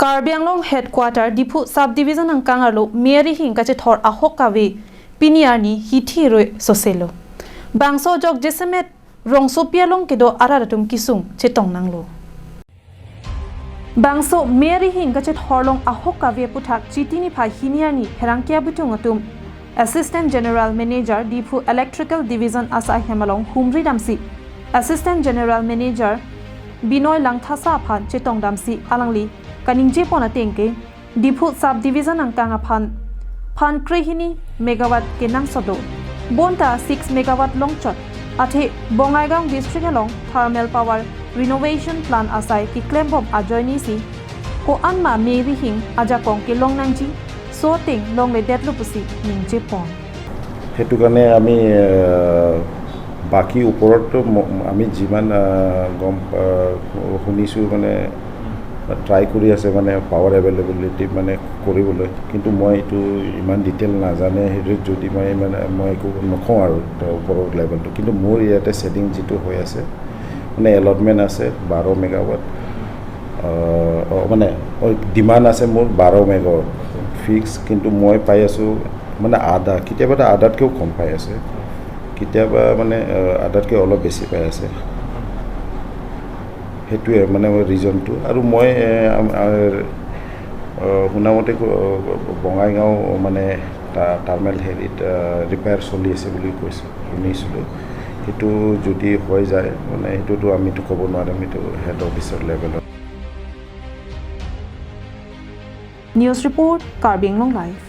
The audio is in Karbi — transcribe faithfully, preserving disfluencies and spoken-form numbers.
Karbi Anglong Headquarter Diphu Sub Division angkang arlo me arihing kachethor ahok kave pini arni hithi roi soselo. Bangso ajok jasemet rongsopi along kedo arat atum kesung chetong nanglo. Bangso me arihing kachethor along ahok kave aputhak Chiti niphai hini arni pherangke abitung atum Assistant General Manager Diphu Electrical Division asai hem along humri damsi Assistant General Manager Binoy Langthasa aphan chetong damsi alangli kaningje pon ateng ke Diphu Sub Division angkang aphan phan krehini megawatt kenangsot do. Bonta six megawatt longchot. Athe Bongaigaon District along thermal power renovation plant asai keklembom ajoinesi ko-an ma me arihing ajakong kelong nangji, so ateng longledetlo pusi ningje pon. সেইটো কাৰণে আমি আহ, বাকী ওপৰততো ম- আমি যিমান আহ, গম আহ, শুনিছোঁ মানে ট্ৰাই কৰি আছে মানে পাৱাৰ এভেইলেবিলিটি মানে কৰিবলৈ, কিন্তু মই এইটো ইমান ডিটেইল নাজানে। সেইটো যদি মই মানে মই একো নকওঁ আৰু তাৰ ওপৰৰ লেভেলটো। কিন্তু মোৰ ইয়াতে শ্বেডিং যিটো হৈ আছে মানে এলটমেণ্ট আছে বাৰ মেগাৱাট, আহ, অ, মানে ডিমাণ্ড আছে মোৰ বাৰ মেগাৱাট ফিক্স, কিন্তু মই পাই আছোঁ মানে আধা, কেতিয়াবা এটা আধাতকৈও কম পাই আছে, কেতিয়াবা মানে আহ, আধাতকৈ অলপ বেছি পাই আছে। সেইটোৱে মানে মোৰ ৰিজনটো। আৰু মই এ, আম- আ- আ, শুনামতে ক- বঙাইগাঁও মানে টা- টাৰ্মেল হেৰিত আ, ৰিপেয়াৰ চলি আছে বুলি কৈছে, শুনিছিলোঁ। সেইটো যদি হৈ যায় মানে সেইটোতো আমিতো ক'ব নোৱাৰিম, এইটো হেড অফিচৰ লেভেলত। News report, Karbi Anglong Live.